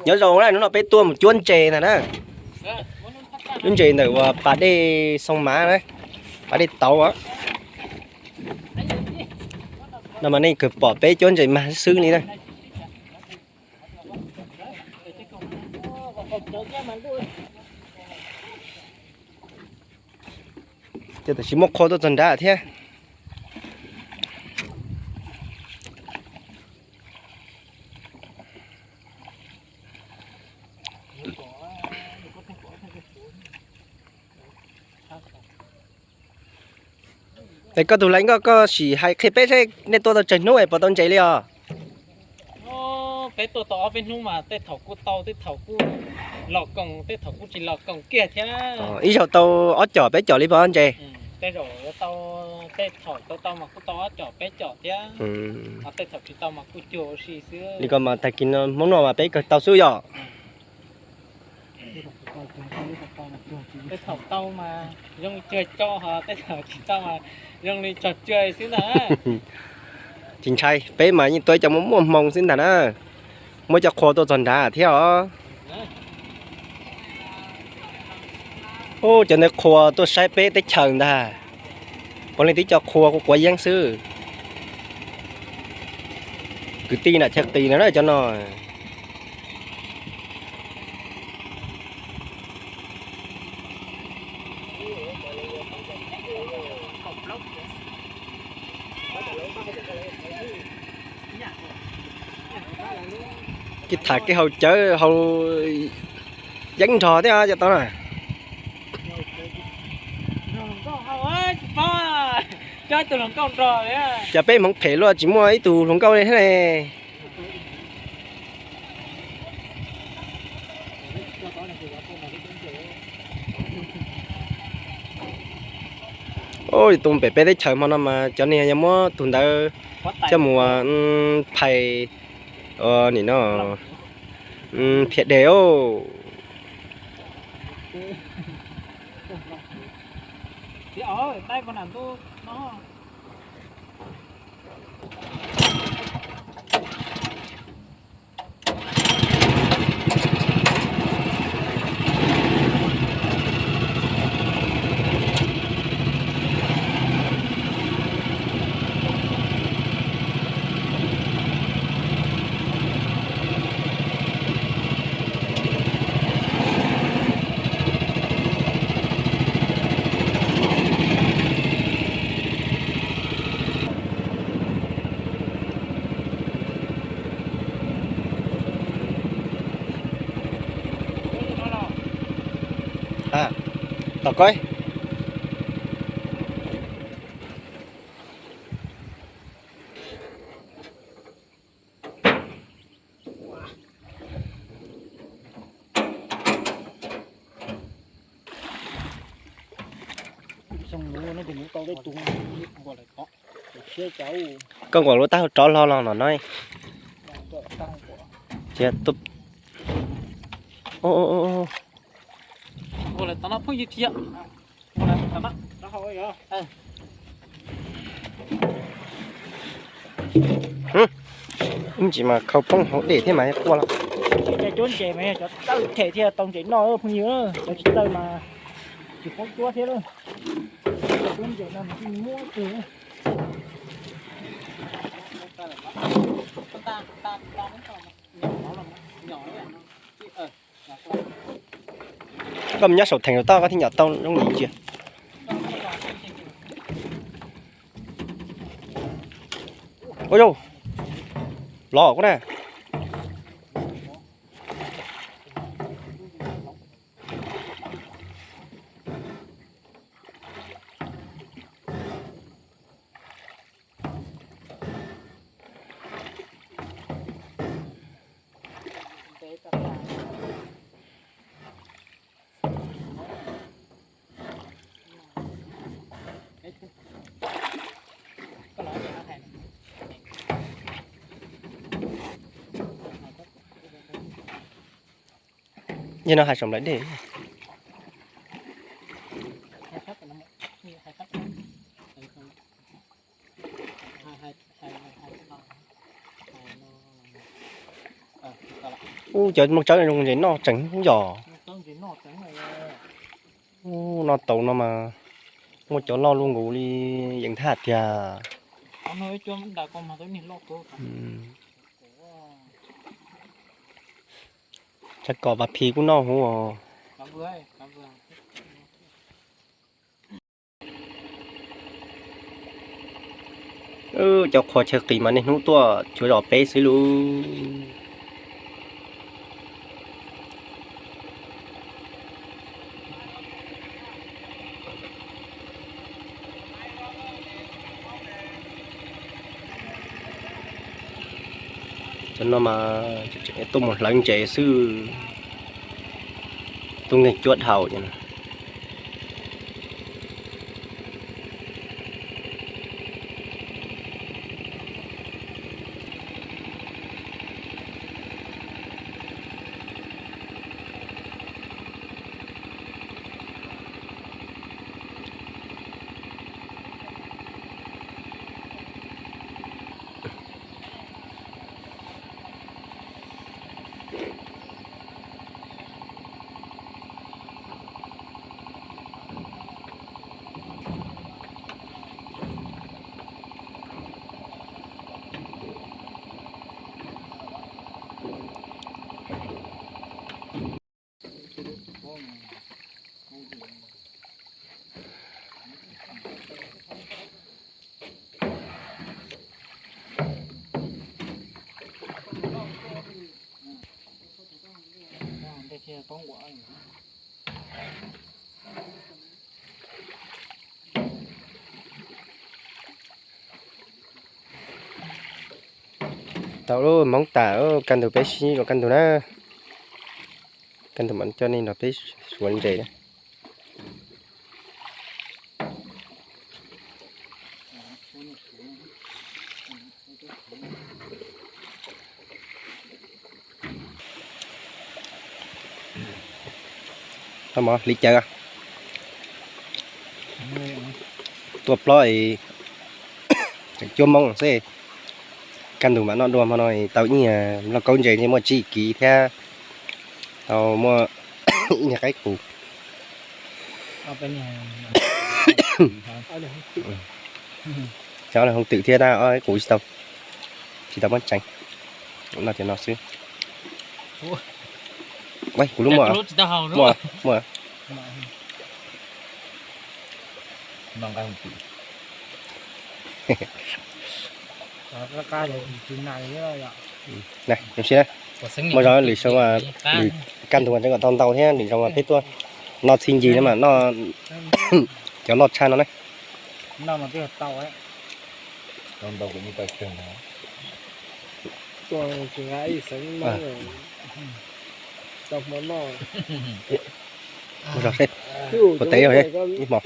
Nyob zoo na, hnub no peb tuaj mus cuab ntses ntag na. Cuab ntses ntawm uas pas dej Xoo Mav na, pas dej tauv. No mas nej kawg pom peb cuab ntses mag xwb li na. Ces tam sim muab qhua tuaj txog nrad thiab. Es koj tus hlais nkauj, koj sim hais qhia peb saib nej tua tau tsawg hnub es puas tau ntses li os? Peb tua tau ob peb hnub mas tej thaum kuj tau, tej thaum kuj los koom, tej thaum kuj tsis los koom kiag thiab. Ib zaug tau ob com peb com li puas ntses? Tej zaum tau, tej thaum tau tau mas kuj tau ob com peb com thiab, tej thaum tsis tau mas kuj cuag ua si xwb. Li ko mas tag kis no Hmoob noj mas peb kawg tau xwb yom? Tej thaum tau mas zoo li cuag coj, ho tej thaum tsis tau mas zoo li tsog cuag xwb ntag. Tsis ntshai, peb mas yeej tua cov muaj muaj hmoo xwb ntag na. Muab cov qhua tuaj txog nrad thiab os. Ub, cov ntawd qhua tuaj saib peb teb chaws ntag. Puav leej tib co qhua kuj quav yeeb xwb. Kwv tij nam chaw qis no na cov no. Kev tham kev haus cawv haus yeeb nrog thiab cov tau na. Cas peb hmoov phem luaj tsis muaj ib tug hluas nkauj li thiab ne. Ub, tus pem peb teb chaws hmo no mas cov niag yog muab tus ntawd coj mus phais, nim no phiav deg os. Tom koj. Koj nkaus lub taub hau rov hlo los no no. Ib ntsis mas khau poob hauv dej thiab mas quaj los. Cov cuab ntses mas yog cov txawj them thiaj tau ntses noj phooj ywg, cov tsis txawj mas tsis paub cuab thiab. Cov cuab ntses no nws muab kawg. Koj mus nyob saum theem saum toj koj thiaj nyom tau zoo li ntsia. Ua yau, los kuv na. Yog no hais saum nplaim dej. Ub, cov moj tsawb zoo ntses noj tsees yom. Ub, noj tau no mas muaj cov loj luaj nkaus li yees thaj tiag. Tshav kom vas phi kuj noj huv os. Cov qhua chaw qis mas niaj hnub tuaj cuav zos peb xwb lauj. Cov no mas tuaj mus hlawv ntses xwb, tuaj nkeeg cuab dhau. Tau lub hmoov tas, kaj ntug peb sib los kaj ntug na. Kaj ntug mam coj nej nrog peb suav ntses na. Mov li cas? Tuaj plob es tseem cuab moob xwb. Kaj ntug mam noj dua, hmo no tau ib nyuag lauj kaub ntses thiab muaj tsib kiv thiab tau muaj ib nyuag qaib qus. Cov hoob twm thiab na, qaib qus tsis tau, tsis tau muab tseev, noj cov no xwb. Kuv lub muaj, muaj. Zoo siab, muaj zog lwm zaus, lwm kaj ntug tseem kom tau ntau thiab, lwm zaus peb tuaj noj txhij ncig no mas noj cov loj tshaj no na. Ua teb ib hmo.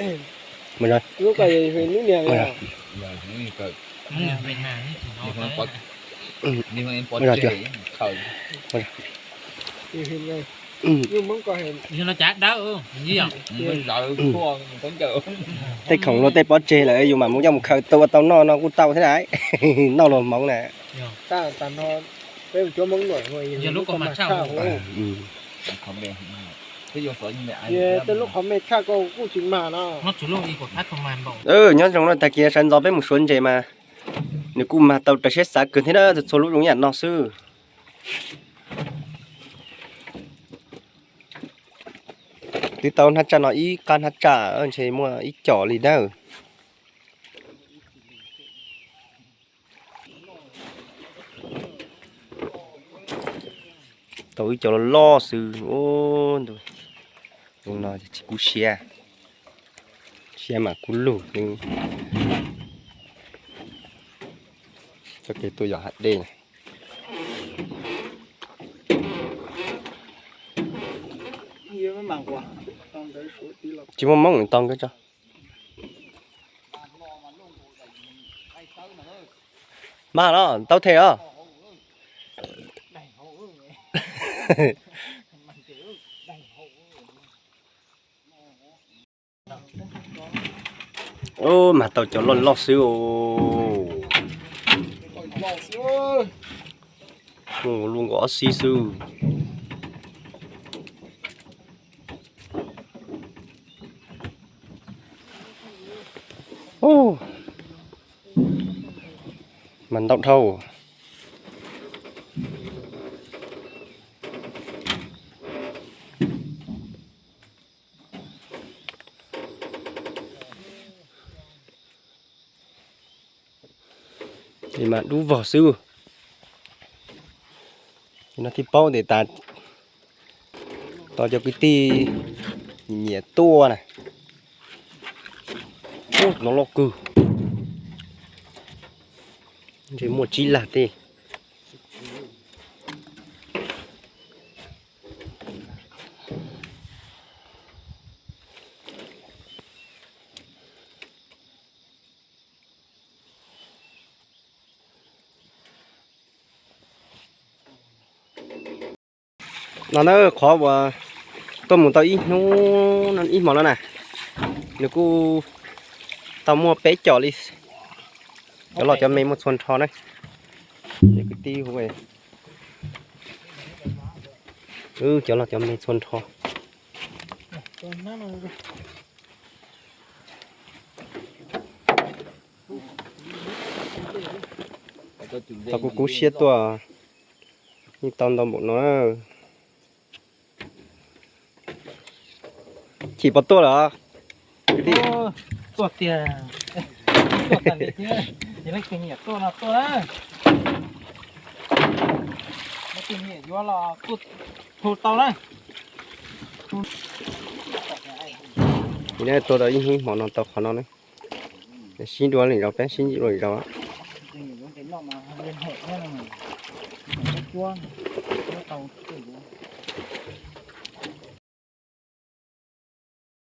Tej khoom luag tej pob tseg lawm yus mam mus coj mus khaws tua ua tau noj no kuj tau thiab na. Noj luag hmoov na. Nyob zoo no, tag kis sawv ntxov peb mus suav ntses mas nws kuj mag tau raws siab xav kawg thiab na, txhua lub zoo ib yam no xwb. Twb tau hnab tsaj no ib qab hnab tsaj ntshe muaj ib co li na. Tau ib co loj loj xwb. Zoo no tsis kub siab, siab mas kub lug. Txoj kev tuaj yos hav dej. Tsis muaj moob tau nkawd tso. Mag los tau them os. Mag tau cov loj loj xwb os. Lub nkaus ob xib xwb. Mas ntau dhau. Mas dub vog xwb. No thiaj paub tias tas tos cov kwv tij nyiam tuaj na. No loj kawg. Ntshe muaj tsib lag tej. No na, qhov uas tuaj mus tau ib hnub ib hmos no na, nws kuj tau muaj peb com li. Cov loj cov me muaj txhua nrho na. Cov kwv tij hu, cov loj cov me txhua nrho. Tau kuv kub siab tuaj, yeej tau ntau npaum no. Chim puas tuaj lawm? Tuaj tiag, tuaj tag li thiab. Yog leej twg nyiam tuaj no tuaj na. Leej twg nyiam yuav los tuaj hu tau na. Tus no tuaj tau ib hnub ib hmos no tau qhov no na. Sib dua lwm zaus, peb sib dua lwm zaus.